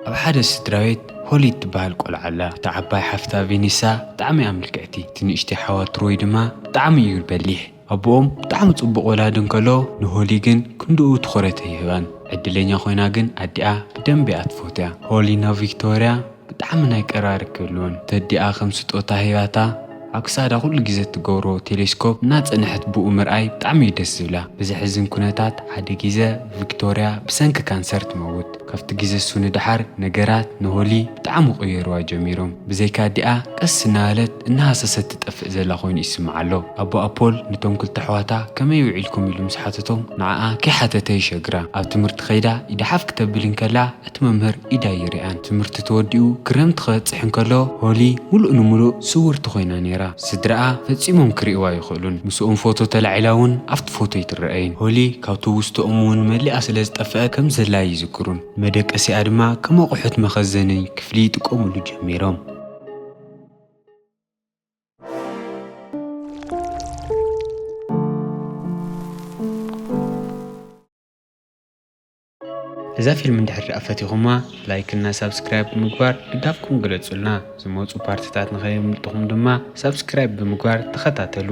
ኣብ ሓደ ስድራ ቤት ሆሊ እትበሃል ቆልዓ ኣላ። እታ ዓባይ ሓፍታ ቬኒሳ ብጣዕሚ እያ ምልክዕቲ። እቲ ንእሽተይ ሓዋ ትሮይ ድማ ብጣዕሚ እዩ በሊሕ። ኣቦኦም ብጣዕሚ ጽቡቕ ወላዲ እንከሎ፣ ንሆሊ ግን ክንድኡ ትኹረት ኣይህባን። ዕድለኛ ኮይና ግን ኣዲኣ ብደንቢ እያ ትፈትያ። ሆሊ ናብ ቪክቶርያ ብጣዕሚ ናይ ቀራርብ ክህልዎን፣ ተዲኣ ከም ስጦታ ሂባታ ኣብ ክሳዳ ኩሉ ግዜ እትገብሮ ቴሌስኮፕ እናጸንሐት ብኡ ምርኣይ ብጣዕሚ እዩ ደስ ዝብላ። ብዘሕዝን ኩነታት ሓደ ግዜ ቪክቶርያ ብሰንኪ ካንሰር ትመውት። ካብቲ ግዜ እሱ ንደሓር ነገራት ንሆሊ ብጣዕሚ ክቕየርዋ ጀሚሮም። ብዘይካ ኣዲኣ ቀስ እናበለት እናሃሰሰት ትጠፍእ ዘላ ኮይኑ ይስምዓ ኣሎ። ኣቦኣ ፖል ነቶም ክልተ ኣሕዋታ ከመይ ውዒልኩም ኢሉ ምስ ሓተቶም ንዓኣ ከይሓተተ ይሸግራ። ኣብ ትምህርቲ ከይዳ ኢዳ ሓፍ ክተብል እንከላ እቲ መምህር ኢዳ ይርኣን። ትምህርቲ ተወዲኡ ክረምቲ ክበጽሕ እንከሎ ሆሊ ሙሉእ ንሙሉእ ስውርቲ ኮይና ነይራ። ስድራኣ ፈጺሞም ክርእይዋ ኣይኽእሉን። ምስኦም ፎቶ ተላዒላ እውን ኣብቲ ፎቶ ኣይትረኣይን። ሆሊ ካብ ትውስተኦም እውን መሊኣ ስለ ዝጠፍአት ከም ዘላ ይዝክሩን። መደቀሲኣ ድማ ከም ኣቑሑት መኸዘኒ ክፍሊ ይጥቀሙሉ ጀሚሮም። እዛ ፊልም እንድሕር ደኣ ፈቲኹማ፣ ላይክ እና ሳብስክራይብ ብምግባር ድጋፍኩም ግለጹልና። ዝመጹ ፓርትታት ንኸየምልጥኹም ድማ ሳብስክራይብ ብምግባር ተኸታተሉ።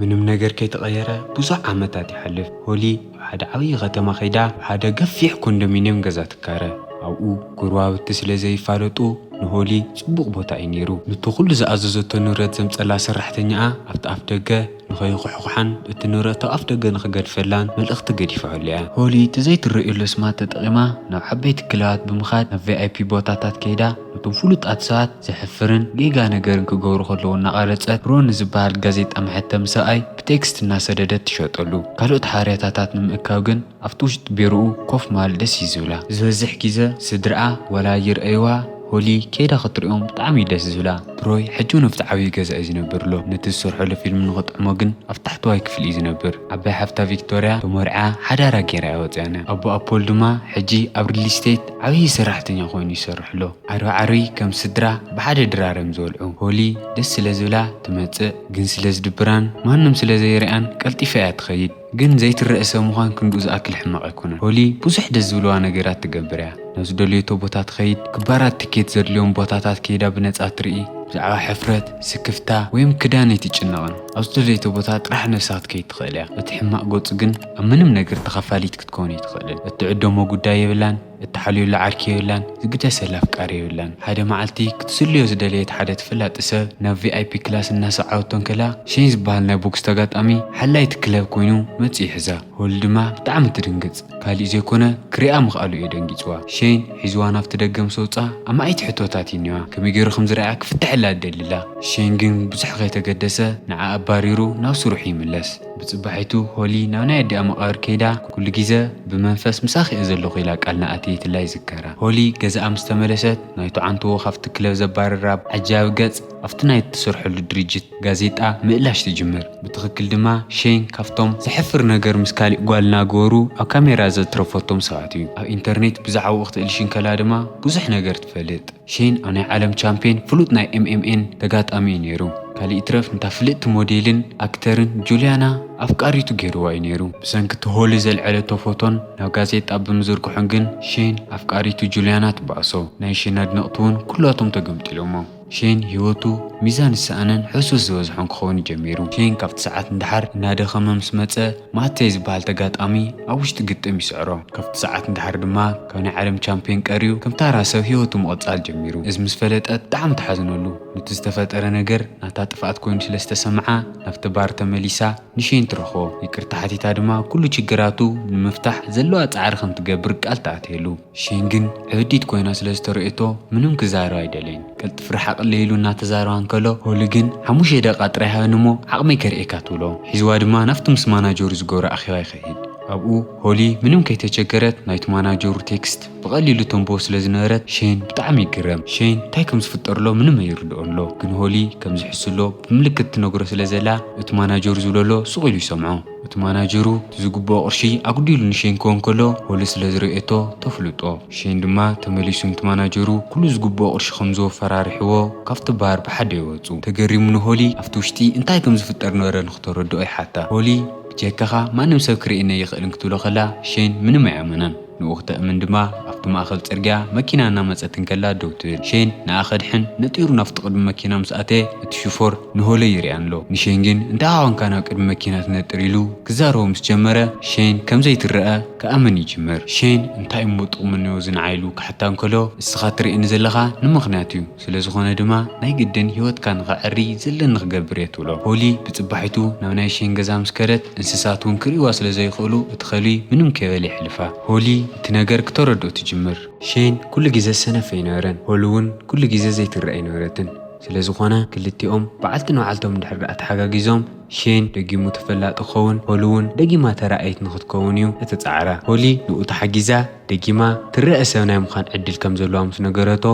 ምንም ነገር ከይተቐየረ ብዙሕ ዓመታት ይሓልፍ። ሆሊ ኣብ ሓደ ዓብዪ ከተማ ከይዳ ኣብ ሓደ ገፊሕ ኮንዶሚንየም ገዛ ትካረ። ኣብኡ ጎረባብቲ ስለ ዘይፋለጡ ንሆሊ ጽቡቕ ቦታ እዩ ነይሩ። ነቲ ኩሉ ዝኣዘዘቶ ንብረት ዘምጸላ ሰራሕተኛኣ ኣብቲ ኣፍ ደገ ንኸይኹሕኹሓን እቲ ንብረት ኣብ ኣፍ ደገ ንኽገድፈላን መልእኽቲ ገዲፋ እያ። ሆሊ እቲ ዘይትረእየሉ ኣስማት ተጠቒማ ናብ ዓበይቲ ክለባት ብምኻድ ናብ ቪኣይፒ ቦታታት ከይዳ ነቶም ፍሉጣት ሰባት ዘሕፍርን ጌጋ ነገርን ክገብሩ ከለዉ እናቐረጸት ሮኒ ዝበሃል ጋዜጣ መሐተሚ ሰብኣይ ብቴክስት እናሰደደት ትሸጠሉ። ካልኦት ሓበሬታታት ንምእካብ ግን ኣብቲ ውሽጢ ቢሮኡ ኮፍ ምባል ደስ እዩ ዝብላ። ዝበዝሕ ግዜ ስድራኣ ዋላ ይርኣይዋ፣ ሆሊ ከይዳ ክትሪኦም ብጣዕሚ እዩ ደስ ዝብላ። ትሮይ ሕጂ እውን ኣብቲ ዓብዪ ገዛ እዩ ዝነብር ኣሎ። ነቲ ዝሰርሐሉ ፊልም ንኽጥዕሞ ግን ኣብ ታሕተዋይ ክፍሊ እዩ ዝነብር። ዓባይ ሓፍታ ቪክቶርያ ተመርዓ ሓዳራ ገይራ እያ ወፂኣና። ኣቦኣ ፖል ድማ ሕጂ ኣብ ሪል ስቴት ዓብዪ ሰራሕተኛ ኮይኑ ይሰርሕ ኣሎ። ዓርቢ ዓርቢ ከም ስድራ ብሓደ ድራር እዮም ዝበልዑ። ሆሊ ደስ ስለ ዝብላ ትመጽእ፣ ግን ስለ ዝድብራን ማንም ስለ ዘይርኣን ቀልጢፋ እያ ትኸይድ። ግን ዘይትረአ ሰብ ምዃን ክንድኡ ዝኣክል ሕማቕ ኣይኮነን። ሆሊ ብዙሕ ደስ ዝብልዋ ነገራት ትገብር እያ። ናብ ዝደለየቶ ቦታ ትኸይድ፣ ክባራት ትኬት ዘድልዮም ቦታታት ከይዳ ብነጻ ትርኢ። ብዛዕባ ሕፍረት፣ ስክፍታ ወይም ክዳን ኣይትጭነቕን። ኣብ ዝደለየቶ ቦታ ጥራሕ ነብሳ ክትከይድ ትኽእል እያ። እቲ ሕማቕ ገጹ ግን ኣብ ምንም ነገር ተኻፋሊት ክትከውን ኣይትኽእልን። እትዕደሞ ጉዳይ የብላን፣ እትሓልየሉ ዓርኪ የብላን፣ ዝግደሰላ ኣፍቃሪ የብላን። ሓደ መዓልቲ ክትስልዮ ዝደለየት ሓደ ተፈላጢ ሰብ ናብ ቪኣይፒ ክላስ እናሰዓበቶ እንከላ፣ ሼን ዝበሃል ናይ ቦክስ ተጋጣሚ ሓላይቲ ክለብ ኮይኑ መጺኡ ይሕዛ። ሆሊ ድማ ብጣዕሚ ትድንግጽ። ካሊእ ዘይኮነ ክሪኣ ምኽኣሉ እዩ ደንጊጽዋ። ሼን ሒዝዋ ናብቲ ደገ ምስ ወጽኣ ኣማኢት ሕቶታት እዩ እኒዋ። ከመይ ገይሩ ከም ዝረኣያ ክፍትሐላ ትደሊ ኣላ። ሼን ግን ብዙሕ ከይተገደሰ ንዓ ኣባሪሩ ናብ ስርሑ ይምለስ። ብጽባሒቱ ሆሊ ናብ ናይ ኣዲኣ መቓብር ከይዳ ኩሉ ግዜ ብመንፈስ ምሳኺ እየ ዘለኹ ኢላ ቃል ንኣተየትላ ይዝከራ። ሆሊ ገዛኣ ምስ ተመለሰት ናይቱ ዓንትዎ ካብቲ ክለብ ዘባረራ ዓጃቢ ገጽ ኣብቲ ናይ እትሰርሐሉ ድርጅት ጋዜጣ ምእላሽ ትጅምር። ብትኽክል ድማ ሼን ካብቶም ዘሕፍር ነገር ምስ ካሊእ ጓል እናገበሩ ኣብ ካሜራ ዘትረፈቶም ሰባት እዩ። ኣብ ኢንተርኔት ብዛዕባኡ ክትእልሽ እንከላ ድማ ብዙሕ ነገር ትፈልጥ። ሼን ኣብ ናይ ዓለም ቻምፒየን ፍሉጥ ናይ ኤምኤምኤን ተጋጣሚ እዩ ነይሩ። ካሊእ ይትረፍ ነታ ፍልጥቲ ሞዴልን ኣክተርን ጁልያና ኣፍቃሪቱ ገይርዋ እዩ ነይሩ። ብሰንኪ እቲ ሆሊ ዘልዐለቶ ፎቶን ናብ ጋዜጣ ብምዝርግሑን ግን ሼን ኣፍቃሪቱ ጁልያና ትባእሶ። ናይ ሼን ኣድነቕቲ እውን ኩላቶም ተገምጢሎሞ። ሼን ህይወቱ ሚዛን ዝሰኣነን ሕሱስ ዝበዝሖን ክኸውን ጀሚሩ። ሼን ካብቲ ሰዓት ንደሓር እናደኸመ ምስ መጸ፣ ማቴ ዝበሃል ተጋጣሚ ኣብ ውሽጢ ግጥም ይስዕሮ። ካብቲ ሰዓት ንደሓር ድማ ካብ ናይ ዓለም ቻምፒዮን ቀርዩ ከም ታራ ሰብ ህይወቱ ምቕጻል ጀሚሩ። እዚ ምስ ፈለጠት ብጣዕሚ ትሓዝነሉ። ነቲ ዝተፈጠረ ነገር ናታ ጥፍኣት ኮይኑ ስለ ዝተሰምዓ ናብቲ ባር ተመሊሳ ንሼን ትረኽቦ። ይቅርታ ሓቲታ ድማ ኩሉ ችግራቱ ንምፍታሕ ዘለዋ ጻዕሪ ከም ትገብር ቃል ትኣትየሉ። ሼን ግን ዕብዲት ኮይና ስለ ዝተረእየቶ ምንም ክዛረብ ኣይደለየን። ቀልጥፍ ርሓቕለይ ኢሉ እናተዛረባ እንከሎ ሆሊ ግን ሓሙሽተ ደቂቃ ጥራይ ሃበኒ እሞ ዓቕመይ ከርእየካ ትብሎ። ሒዝዋ ድማ ናብቲ ምስ ማናጀሩ ዝገብሮ ኣኼባ ይኸይድ። ኣብኡ ሆሊ ምንም ከይተቸገረት ናይቲ ማናጀሩ ቴክስት ብቐሊሉ ተንብቦ ስለ ዝነበረት ሼን ብጣዕሚ ይግረም። ሼን እንታይ ከም ዝፍጠር ኣሎ ምንም ኣይርድኦን ኣሎ። ግን ሆሊ ከም ዝሕሱ ኣሎ ብምልክት ትነግሮ ስለ ዘላ እቲ ማናጀሩ ዝብሎ ኣሎ ሱቕ ኢሉ ይሰምዖ። እቲ ማናጀሩ እቲ ዝግብኦ ቅርሺ ኣጉዲሉ ንሼን ክህቦ እንከሎ ሆሊ ስለ ዝርእየቶ ተፍልጦ። ሼን ድማ ተመሊሱ ነቲ ማናጀሩ ኩሉ ዝግብኦ ቅርሺ ከም ዝወፈራርሕዎ ካብቲ ባር ብሓደ ይወጹ። ተገሪሙ ንሆሊ ኣብቲ ውሽጢ እንታይ ከም ዝፍጠር ነበረ ንክተረድኦ ይሓታ። ሆሊ ብጀካኻ ማንም ሰብ ክርእየኒ ኣይኽእልን ክትብሎ ከላ ሼን ምንም ኣይኣመናን። ንኡ ክተእምን ድማ ኣብቲ ማእኸል ጽርግያ መኪና እናመጸት እንከላ ደው ትብል። ሼን ንኣ ከድሕን ነጢሩ ናብቲ ቅድሚ መኪና ምስ ኣተየ እቲ ሽፎር ንሆሊ ይርእያ ኣሎ። ንሼን ግን እንታይ ኳንካ ናብ ቅድሚ መኪና ትነጥር ኢሉ ክዛረቦ ምስ ጀመረ ሼን ከም ዘይትረአ ክኣምን ይጅምር። ሼን እንታይ እሞ ጥቕሚ እኒኦ እዚ ንዓይ ኢሉ ክሓታ እንከሎ እስኻ ትርእየኒ ዘለኻ ንምኽንያት እዩ። ስለ ዝኾነ ድማ ናይ ግድን ህይወትካ ንኸዐሪ ዘለኒ ክገብር እየ ትብሎ። ሆሊ ብጽባሒቱ ናብ ናይ ሼን ገዛ ምስ ከደት እንስሳት እውን ክርእይዋ ስለ ዘይኽእሉ እቲ ኸልቢ ምንም ከይበለ የሕልፋ። ሆሊ እቲ ነገር ክተረድኦ ትጅምር። ሼን ኩሉ ግዜ ሰነፍ ኣይነበረን። ሆሊ እውን ኩሉ ግዜ ዘይትረአ ኣይነበረትን። ስለ ዝኾነ ክልቲኦም በዓልቲ ንባዕልቶም እንድሕር ደኣ ተሓጋጊዞም ሼን ደጊሙ ተፈላጢ ክኸውን ሆሊ እውን ደጊማ ተራእየት ንክትከውን እዩ እቲ ጻዕራ። ሆሊ ንኡ ተሓጊዛ ደጊማ ትረአ ሰብ ናይ ምዃን ዕድል ከም ዘለዋ ምስ ነገረቶ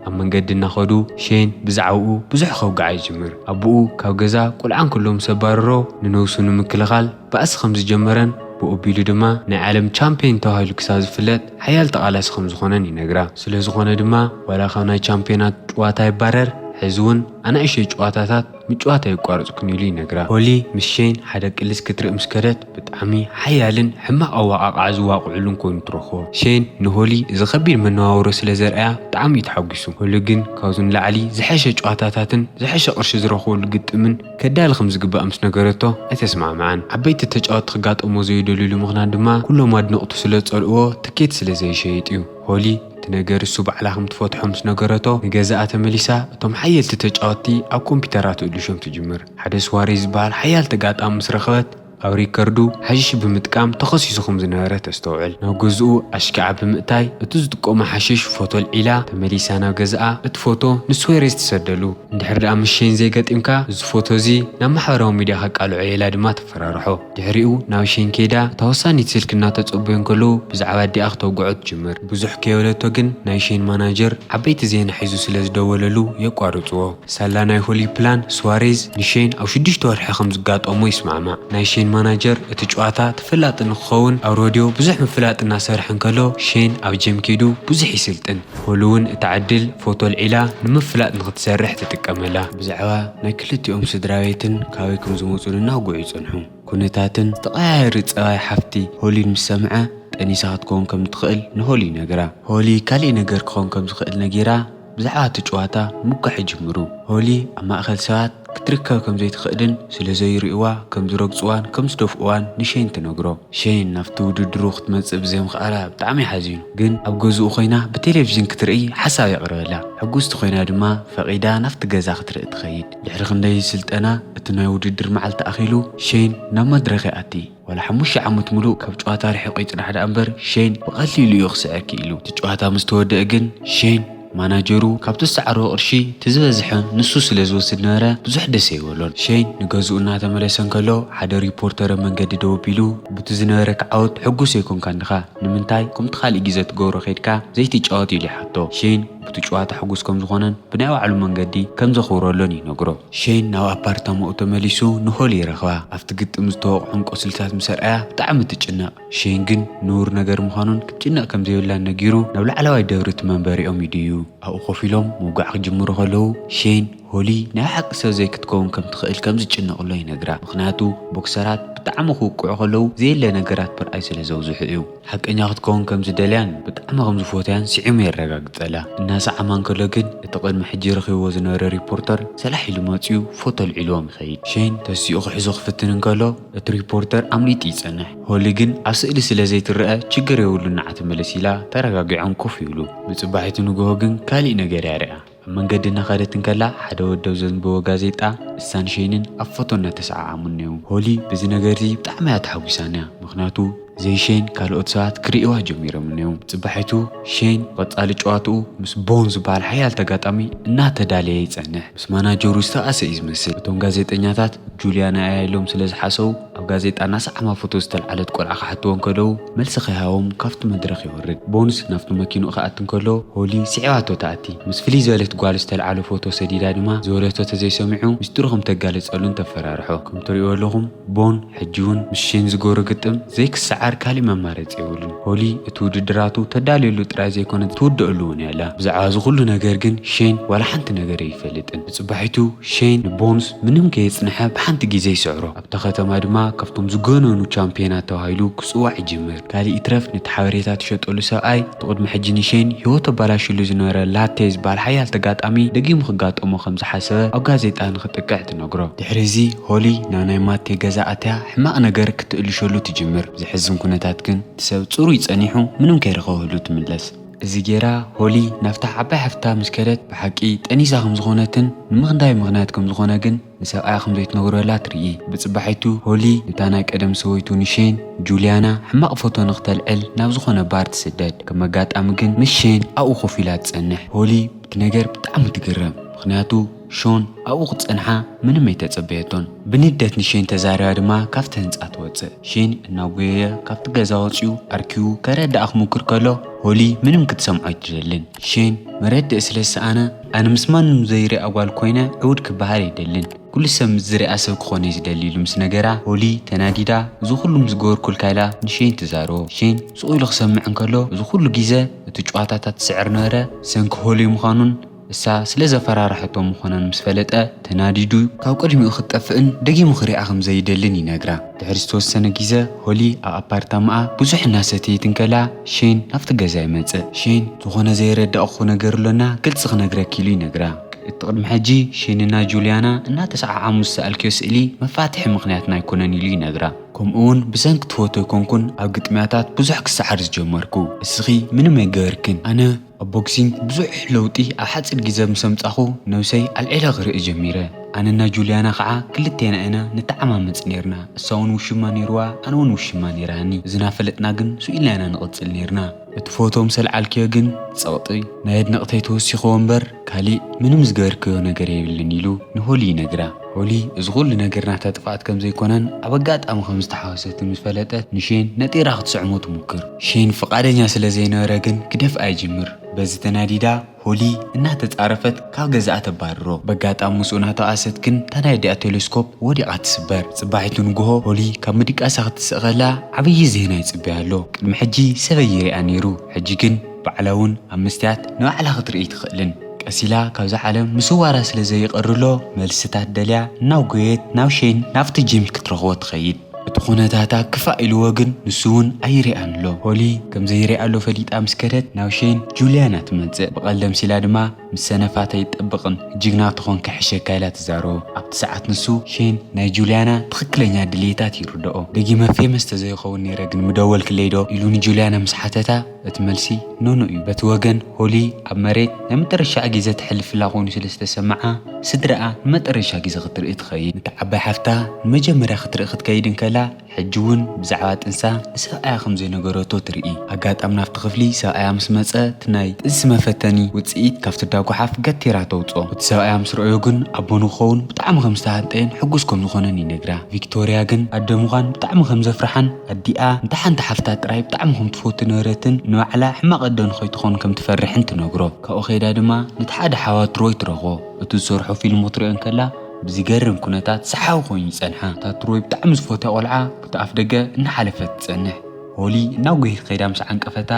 ኣብ መንገዲ እናኸዱ ሼን ብዛዕባኡ ብዙሕ ከውግዓ ይጅምር። ኣቦኡ ካብ ገዛ ቆልዓ እንከሎ ምስ ኣባረሮ ንነብሱ ንምክልኻል ባእሲ ከም ዝጀመረን ብኡ ኣቢሉ ድማ ናይ ዓለም ቻምፒየን ተባሂሉ ክሳብ ዝፍለጥ ሓያል ተቓላሲ ከም ዝኾነን ይነግራ። ስለ ዝኾነ ድማ ዋላ ካብ ናይ ቻምፒዮናት ጨዋታ ይባረር፣ ሕዚ እውን ኣናእሽተይ ጨዋታታት ምጭዋት ኣየቋረጽኩን ኢሉ ይነግራ። ሆሊ ምስ ሼን ሓደ ቅልስ ክትርኢ ምስ ከደት ብጣዕሚ ሓያልን ሕማቕ ኣወቃቕዓ ዝዋቕዕሉን ኮይኑ ትረኽቦ። ሼን ንሆሊ እዚ ከቢድ መነባብሮ ስለ ዘርኣያ ብጣዕሚ እዩ ተሓጒሱ። ሆሊ ግን ካብዚ ንላዕሊ ዝሐሸ ጨዋታታትን ዝሐሸ ቅርሺ ዝረኽበሉ ግጥምን ከዳሊ ከም ዝግባእ ምስ ነገረቶ ኣይተስማዕምዓን። ዓበይቲ ተጫወትቲ ክጋጠሞ ዘይደልዩሉ ምኽንያት ድማ ኩሎም ኣድነቕቱ ስለ ዝጸልእዎ ትኬት ስለ ዘይሸይጥ እዩ። ሆሊ እቲ ነገር እሱ ባዕላ ከም ትፈትሖ ምስ ነገረቶ ንገዛኣ ተመሊሳ እቶም ሓየልቲ ተጫወትቲ ኣብ ኮምፒውተራ ትእልሾም ትጅምር። ሓደ ስዋሬ ዝበሃል ሓያል ተጋጣሚ ምስ ረኸበት ኣብ ሪከርዱ ሓሽሽ ብምጥቃም ተኸሲሱ ከም ዝነበረ ተስተውዕል። ናብ ገዝኡ ኣሽኪዓ ብምእታይ እቲ ዝጥቀሞ ሓሽሽ ፎቶ ኣልዒላ ተመሊሳ ናብ ገዛኣ እቲ ፎቶ ንስዌሬዝ ትሰደሉ። እንድሕር ደኣ ምስ ሼን ዘይገጢምካ እዚ ፎቶ እዚ ናብ ማሕበራዊ ሚድያ ከቃልዖ እየ ኢላ ድማ ተፈራርሖ። ድሕሪኡ ናብ ሼን ከይዳ እታ ወሳኒት ስልኪ እናተጸበዩ እንከለዉ ብዛዕባ ኣዲኣ ክተውግዖ ትጅምር። ብዙሕ ከይበለቶ ግን ናይ ሼን ማናጀር ዓበይቲ ዜና ሒዙ ስለ ዝደወለሉ የቋርጽዎ። ሳላ ናይ ሆሊ ፕላን ስዋሬዝ ንሼን ኣብ ሽዱሽተ ወርሒ ከም ዝጋጠሞ ይስማዕማዕ። ናይ ሼን ማናጀር እቲ ጨዋታ ተፈላጢ ንክኸውን ኣብ ሮድዮ ብዙሕ ምፍላጥ እናሰርሐ እንከሎ ሼን ኣብ ጀም ከይዱ ብዙሕ ይስልጥን። ሆሊ እውን እታ ዕድል ፎቶ ኣልዒላ ንምፍላጥ ንክትሰርሕ ትጥቀመላ። ብዛዕባ ናይ ክልቲኦም ስድራ ቤትን ካበይ ከም ዝመፁን እናውግዑ ይጸንሑ። ኩነታትን ዝተቐያየረ ጸባይ ሓፍቲ ሆሊን ምስ ሰምዐ ጠኒሳ ክትከውን ከም እትኽእል ንሆሊ ይነግራ። ሆሊ ካሊእ ነገር ክኸውን ከም ዝኽእል ነጊራ ብዛዕባ እቲ ጨዋታ ምጉሕ ይጅምሩ። ሆሊ ኣብ ማእከል ሰባት ክትርከብ ከም ዘይትኽእልን ስለ ዘይርእይዋ ከም ዝረግጽዋን ከም ዝደፍእዋን ንሼን ትነግሮ። ሼን ናብቲ ውድድሩ ክትመጽእ ብዘይምኽኣላ ብጣዕሚ ሓዚኑ፣ ግን ኣብ ገዝኡ ኮይና ብቴሌቪዥን ክትርኢ ሓሳብ የቕርበላ። ሕጉስቲ ኮይና ድማ ፈቒዳ ናብቲ ገዛ ክትርኢ ትኸይድ። ድሕሪ ክንደይ ስልጠና እቲ ናይ ውድድር መዓልቲ ኣኺሉ ሼን ናብ መድረኽ ይኣቲ። ዋላ ሓሙሽተ ዓመት ሙሉእ ካብ ጨዋታ ርሒቑ ይጽናሕ ደኣ እምበር ሼን ብቐሊሉ እዩ ክስዕር ክኢሉ። እቲ ጨዋታ ምስ ተወደአ ግን ሼን ማናጀሩ ካብቲ ዝሰዓሮ ቅርሺ እቲ ዝበዝሐ ንሱ ስለ ዝወስድ ነበረ ብዙሕ ደስ ኣይበሎን። ሼን ንገዝኡ እናተመለሰ እንከሎ ሓደ ሪፖርተር ኣብ መንገዲ ደው ኣቢሉ፣ "ብቲ ዝነበረካ ዓወት ሕጉስ ኣይኮንካን ዲኻ? ንምንታይ ከምቲ ካልእ ግዜ ትገብሮ ከይድካ ዘይትጫወት?" ኢሉ ይሓቶ። ሼን ብቲ ጨዋታ ሕጉስ ከም ዝኾነን ብናይ ባዕሉ መንገዲ ከም ዘኽብረሎን ይነግሮ። ሼን ናብ ኣፓርታማኡ ተመሊሱ ንሆሊ ይረኽባ። ኣብቲ ግጥም ዝተወቕዑን ቆስልታት ምስ ኣርኣያ ብጣዕሚ ትጭነቕ። ሼን ግን ንቡር ነገር ምዃኑን ክትጭነቕ ከም ዘይብላን ነጊሩ ናብ ላዕለዋይ ደብሪ እቲ መንበሪኦም ይድዩ። ኣብኡ ኮፍ ኢሎም ምውጋዕ ክጅምሩ ከለዉ ሼን ሆሊ ናይ ሓቂ ሰብ ዘይክትከውን ከም ትኽእል ከም ዝጭነቕሎ ይነግራ። ምኽንያቱ ቦክሰራት ብጣዕሚ ክውቅዑ ከለዉ ዘየለ ነገራት ምርኣይ ስለ ዘብዝሑ እዩ። ሓቀኛ ክትከውን ከም ዝደልያን ብጣዕሚ ከም ዝፈትያን ስዒሙ የረጋግጸላ። እናሰዓማ እንከሎ ግን እቲ ቅድሚ ሕጂ ረኺብዎ ዝነበረ ሪፖርተር ሰላሕ ኢሉ መጺኡ ፎቶ ኣልዒልዎም ይኸይድ። ሼን ተሲኡ ክሕዞ ክፍትን እንከሎ እቲ ሪፖርተር ኣምሊጡ ይጸንሕ። ሆሊ ግን ኣብ ስእሊ ስለ ዘይትረአ ችግር የብሉን ንዓ ተመለስ ኢላ ተረጋጊዖም ኮፍ ይብሉ። ብጽባሒቱ ንግሆ ግን ካሊእ ነገር እያ ርኣ። ኣብ መንገዲ እናኸደት እንከላ ሓደ ወዲ ኣብ ዘንብቦ ጋዜጣ እሳን ሼንን ኣብ ፎቶ እናተሰዓዓሙ እኔዉ። ሆሊ በዚ ነገር እዚ ብጣዕሚ እያ ተሓጒሳ እኒኣ፣ ምኽንያቱ ዘይሼን ካልኦት ሰባት ክርእይዋ ጀሚሮም እኔዉ። ጽባሒቱ ሼን ቀጻሊ ጨዋትኡ ምስ ቦን ዝበሃል ሓያል ተጋጣሚ እናተዳለየ ይጸንሕ። ምስ ማናጀሩ ዝተባእሰ እዩ ዝመስል። እቶም ጋዜጠኛታት ጁልያ ንኣያ ኢሎም ስለ ዝሓሰቡ ኣብ ጋዜጣ እናሰዓማ ፎቶ ዝተልዓለት ቆልዓ ክሓትዎ እንከለዉ መልሲ ከይሃቦም ካብቲ መድረኽ ይወርድ። ቦንስ ናብቲ መኪንኡ ክኣቲ እንከሎ ሆሊ ስዒባቶ ትኣቲ። ምስ ፍልይ ዝበለት ጓል ዝተልዓለ ፎቶ ሰዲዳ ድማ ዝወለቶ ተዘይሰሚዑ ምስጢሩ ከም ተጋልጸሉን ተፈራርሖ። ከም ትርእይዎ ኣለኹም ቦን ሕጂ እውን ምስ ሼን ዝገብሮ ግጥም ዘይክሰዓር ካሊእ መማረፂ የብሉን። ሆሊ እቲ ውድድራቱ ተዳልየሉ ጥራይ ዘይኮነ ትውድአሉ እውን እያ ኣላ። ብዛዕባ እዚ ኩሉ ነገር ግን ሼን ዋላ ሓንቲ ነገር ኣይፈልጥን። ብፅባሒቱ ሼን ንቦንስ ምንም ከየፅንሐ ብሓንቲ ግዜ ይስዕሮ። ኣብታ ከተማ ድማ ካብቶም ዝገነኑ ቻምፒዮናት ተባሂሉ ክጽዋዕ ይጅምር። ካልእ ይትረፍ ነቲ ሓበሬታ ትሸጠሉ ሰብኣይ እቲ ቅድሚ ሕጂ ንሼን ህይወቱ ኣባላሽሉ ዝነበረ ላቴ ዝበሃል ሓያል ተጋጣሚ ደጊሙ ክጋጠሞ ከም ዝሓሰበ ኣብ ጋዜጣ ንኽጥቅዕ ትነግሮ። ድሕሪ እዚ ሆሊ ናብ ናይ ማቴ ገዛ ኣትያ ሕማቕ ነገር ክትእልሸሉ ትጅምር። ብዘሕዝን ኩነታት ግን እቲ ሰብ ጽሩይ ጸኒሑ ምንም ከይረኸበሉ ትምለስ። እዚ ጌራ ሆሊ ናብታ ዓባይ ሓፍታ ምስ ከደት ብሓቂ ጠኒሳ ከም ዝኾነትን ንምኽንዳይ ምኽንያት ከም ዝኾነ ግን ንሰብኣያ ከም ዘይትነግረላ ትርኢ። ብጽባሒቱ ሆሊ ነታ ናይ ቀደም ሰበይቱ ንሼን ጁልያና ሕማቕ ፎቶ ንክተልዕል ናብ ዝኾነ ባር ትስደድ። ከም ኣጋጣሚ ግን ምስ ሼን ኣብኡ ኮፍ ኢላ ትጸንሕ። ሆሊ ብቲ ነገር ብጣዕሚ ትግረም፣ ምኽንያቱ ሾን ኣብኡ ክትጸንሓ ምንም ኣይተጸበየቶን። ብንደት ንሼን ተዛሪባ ድማ ካብቲ ህንጻ ትወጽእ። ሼን እናጎየየ ካብቲ ገዛ ወጺኡ ኣርኪቡ ከረድኣ ክሙክር ከሎ ሆሊ ምንም ክትሰምዖ ኣይትደልን። ሼን መረድእ ስለ ዝሰኣነ ኣነ ምስ ማንም ዘይሪኣ ጓል ኮይነ ዕውድ ክበሃል ኣይደልን፣ ኩሉ ሰብ ምስ ዝሪኣ ሰብ ክኾነ እዩ ዝደሊ ኢሉ ምስ ነገራ ሆሊ ተናዲዳ እዚ ኩሉ ምስ ገበርኩልካ ኢላ ንሼን ትዛረቦ። ሼን ስቕ ኢሉ ክሰምዕ እንከሎ እዚ ኩሉ ግዜ እቲ ጨዋታታት ትስዕር ነበረ ሰንኪ ሆሊ ምዃኑን እሳ ስለ ዘፈራርሐቶ ምዃናን ምስ ፈለጠ ተናዲዱ ካብ ቅድሚኡ ክትጠፍእን ደጊሙ ክሪኣ ከም ዘይደልን ይነግራ። ድሕሪ ዝተወሰነ ግዜ ሆሊ ኣብ ኣፓርታማኣ ብዙሕ እናሰተየት እንከላ ሼን ናብቲ ገዛ ይመጽእ። ሼን ዝኾነ ዘይረዳእኩ ነገር ኣሎና ግልጺ ክነግረኪ ኢሉ ይነግራ። እቲ ቅድሚ ሕጂ ሼንና ጁልያና እናተሰዓዓሙ ዝሰኣልክዮ ስእሊ መፋትሒ ምኽንያትና ኣይኮነን ኢሉ ይነግራ። ከምኡ እውን ብሰንኪ ትፈትዎ ኣይኮንኩን ኣብ ግጥሚያታት ብዙሕ ክሰዓር ዝጀመርኩ። እስኺ ምንም ኣይገበርክን። ኣነ ኣብ ቦክሲንግ ብዙሕ ለውጢ ኣብ ሓፂር ግዜ ምስ ኣምጻኹ ነብሰይ ኣልዒለ ክርኢ ጀሚረ። ኣነና ጁልያና ከዓ ክልቴና ኢና ንተዓማመፅ ነይርና። እሳ እውን ውሽማ ነይርዋ፣ ኣነ እውን ውሽማ ነይራኒ። እዚ እናፈለጥና ግን ስኢልና ኢና ንቕፅል ነይርና። እቲ ፎቶ ምስ ኣልዓልክዮ ግን ጸቕጢ ናይ ኣድነቕተይ ተወሲኽዎ እምበር ካሊእ ምንም ዝገበርክዮ ነገር የብልን ኢሉ ንሆሊ ይነግራ። ሆሊ እዚ ኩሉ ነገር ናታ ጥፍኣት ከም ዘይኮነን ኣብ ኣጋጣሚ ከም ዝተሓወሰት ምስ ፈለጠት ንሼን ነጢራ ክትስዕሞ ትሙክር። ሼን ፍቓደኛ ስለ ዘይነበረ ግን ክደፍኣ ይጅምር። በዚ ተናዲዳ ሆሊ እናተጻረፈት ካብ ገዛኣ ተባርሮ። በጋጣሚ ምስኡ እናተባእሰት ግን እታ ናይ ኣዲኣ ቴሌስኮፕ ወዲቓ ትስበር። ጽባሒቱ ንግሆ ሆሊ ካብ ምድቃሳ ክትስእ ከላ ዓብዪ ዜና ይጽበያ ኣሎ። ቅድሚ ሕጂ ሰበይ ይሪኣ ነይሩ፣ ሕጂ ግን ባዕላ እውን ኣብ መስትያት ንባዕላ ክትርኢ ትኽእልን። ቀስ ኢላ ካብዛ ዓለም ምስዋራ ስለ ዘይቐርሎ መልስታት ደልያ እናውጎየት ናብ ሼን ናብቲ ጂም ክትረኽቦ ትኸይድ። እቲ ኩነታታ ክፋእ ኢልዎ ግን ንሱ እውን ኣይሪኣን ኣሎ። ሆሊ ከም ዘይሪኣ ኣሎ ፈሊጣ ምስ ከደት ናብ ሼን ጁልያና ትመጽእ። ብቐልዲ ኣምሲላ ድማ ምስ ሰነፋት ኣይጠብቕን፣ ጅግና ተኾንካ ይሕሸካ ኢላ ትዛረቦ። ኣብቲ ሰዓት ንሱ ሼን ናይ ጁልያና ትኽክለኛ ድልየታት ይርድኦ። ደጊመ ፌመስ ተዘይኸውን ነይረ ግን ምደወልክለይ ዶ ኢሉ ንጁልያና ምስ ሓተታ እቲ መልሲ ኖኖ እዩ። በቲ ወገን ሆሊ ኣብ መሬት ናይ መጠረሻ ግዜ ተሕልፍላ ኮይኑ ስለ ዝተሰምዓ ስድራኣ ንመጠረሻ ግዜ ክትርኢ ትኸይድ። ነታ ዓባይ ሓፍታ ንመጀመርያ ክትርኢ ክትከይድ እንከላ ሕጂ እውን ብዛዕባ ጥንሳ ንሰብኣያ ከም ዘይነገረቶ ትርኢ። ኣጋጣሚ ናብቲ ክፍሊ ሰብኣያ ምስ መጸ እቲ ናይ ጥንሲ መፈተኒ ውጽኢት ካብቲ ዳጓሓፍ ገቲራ ተውጽኦ። እቲ ሰብኣያ ምስ ረኣዮ ግን ኣቦ ንክኸውን ብጣዕሚ ከም ዝተሃንጠየን ሕጉስ ከም ዝኾነን ይነግራ። ቪክቶርያ ግን ኣደ ምዃን ብጣዕሚ ከም ዘፍርሓን ኣዲኣ እንተ ሓንቲ ሓፍታ ጥራይ ብጣዕሚ ከም ትፈቱ ነበረትን ንባዕላ ሕማቕ ኣደ ንኸይትኾን ከም ትፈርሕን ትነግሮ። ካብኡ ከይዳ ድማ ነቲ ሓደ ሓዋ ትሮይ ትረኽቦ። እቲ ዝሰርሖ ፊልም ክትሪኦ እንከላ ብዝገርም ኩነታት ሰሓዊ ኮይኑ ይጸንሓ። እታ ትሮይ ብጣዕሚ ዝፈትያ ቆልዓ ብቲ ኣፍ ደገ እናሓለፈት ትጸንሕ። ሆሊ እናጎየት ከይዳ ምስ ዓንቀፈታ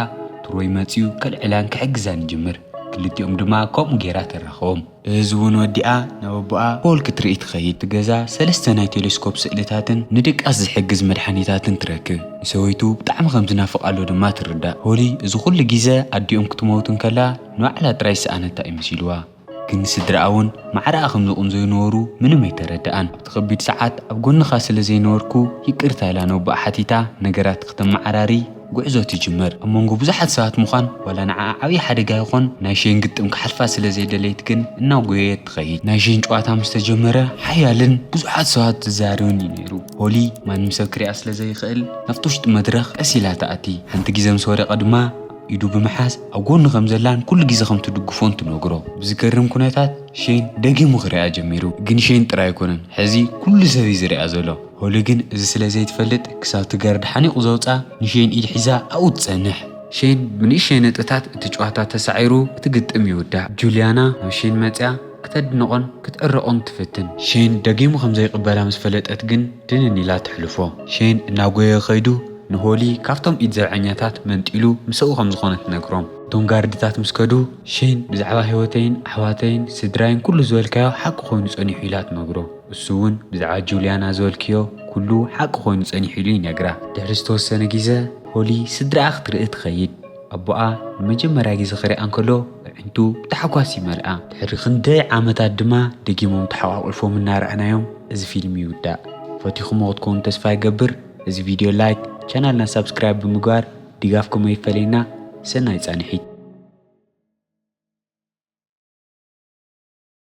ትሮይ መጺኡ ከልዕላን ክሕግዛን ይጅምር። ክልቲኦም ድማ ከምኡ ጌራ ተራኽቦም። እዚ እውን ወዲኣ ናብ ኣቦኣ ፖል ክትርኢ ትኸይድ። እቲ ገዛ ሰለስተ ናይ ቴሌስኮፕ ስእልታትን ንድቃስ ዝሕግዝ መድሓኒታትን ትረክብ። ንሰበይቱ ብጣዕሚ ከም ዝናፍቓ ኣሎ ድማ ትርዳእ። ሆሊ እዚ ኩሉ ግዜ ኣዲኦም ክትመውት እንከላ ንባዕላ ጥራይ ዝሰኣነታ እዩ መሲልዋ። ግን ስድራኣ እውን ማዕረኣ ከም ዝቕንዘዩ ነበሩ ምንም ኣይተረድኣን። ኣብቲ ከቢድ ሰዓት ኣብ ጎንኻ ስለ ዘይነበርኩ ይቅርታ ኢላ ነቦኣ ሓቲታ ነገራት ክተመዓራሪ ጉዕዞ ትጅምር። ኣብ መንጎ ብዙሓት ሰባት ምዃን ዋላ ንዓኣ ዓብዪ ሓደጋ ይኾን ናይ ሼን ግጥም ክሓልፋ ስለ ዘይደለየት ግን እናጎየየት ትኸይድ። ናይ ሼን ጨዋታ ምስ ተጀመረ ሓያልን ብዙሓት ሰባት ዝዛረብን እዩ ነይሩ። ሆሊ ማንም ሰብ ክሪኣ ስለ ዘይኽእል ናብቲ ውሽጢ መድረኽ ቀስ ኢላ ትኣቲ። ሓንቲ ግዜ ምስ ወደቐ ድማ ኢዱ ብምሓዝ ኣብ ጎኑ ከም ዘላን ኩሉ ግዜ ከም ትድግፎን ትነግሮ። ብዝገርም ኩነታት ሼን ደጊሙ ክሪኣ ጀሚሩ። ግን ሼን ጥራይ ኣይኮነን፣ ሕዚ ኩሉ ሰብ እዩ ዝሪኣ ዘሎ። ሆሊ ግን እዚ ስለ ዘይትፈልጥ ክሳብ እቲ ገረድ ሓኒቑ ዘውፅኣ ንሼን ኢድ ሒዛ ኣብኡ ትጸንሕ። ሼን ብንእሽተይ ነጥብታት እቲ ጨዋታ ተሳዒሩ እቲ ግጥም ይውዳእ። ጁልያና ናብ ሼን መጽያ ክተድንቖን ክትዕርቖን ትፍትን። ሼን ደጊሙ ከም ዘይቕበላ ምስ ፈለጠት ግን ድንን ኢላ ተሕልፎ። ሼን እናጎየ ከይዱ ንሆሊ ካብቶም ኢድ ዘብዐኛታት መንጢሉ ምስኡ ከም ዝኾነ ትነግሮም። እቶም ጋርድታት ምስ ከዱ ሼን ብዛዕባ ህይወተይን ኣሕዋተይን ስድራይን ኩሉ ዝበልካዮ ሓቂ ኮይኑ ጸኒሑ ኢላ ትነግሮ። እሱ እውን ብዛዕባ ጁልያና ዝበልክዮ ኩሉ ሓቂ ኮይኑ ጸኒሑ ኢሉ ይነግራ። ድሕሪ ዝተወሰነ ግዜ ሆሊ ስድራኣ ክትርኢ ትኸይድ። ኣቦኣ ንመጀመርያ ግዜ ክሪኣ እንከሎ ኣዒንቱ ብታሕጓስ ይመልኣ። ድሕሪ ክንደይ ዓመታት ድማ ደጊሞም ተሓቋቁልፎም እናረኣናዮም እዚ ፊልም ይውዳእ። ፈቲኹሞ ክትኮኑ ተስፋ ይገብር። እዚ ቪድዮ ላይክ፣ ቻናልና ሳብስክራይብ ብምግባር ድጋፍኩም ኣይፈለየና። ሰናይ ጻንሒት።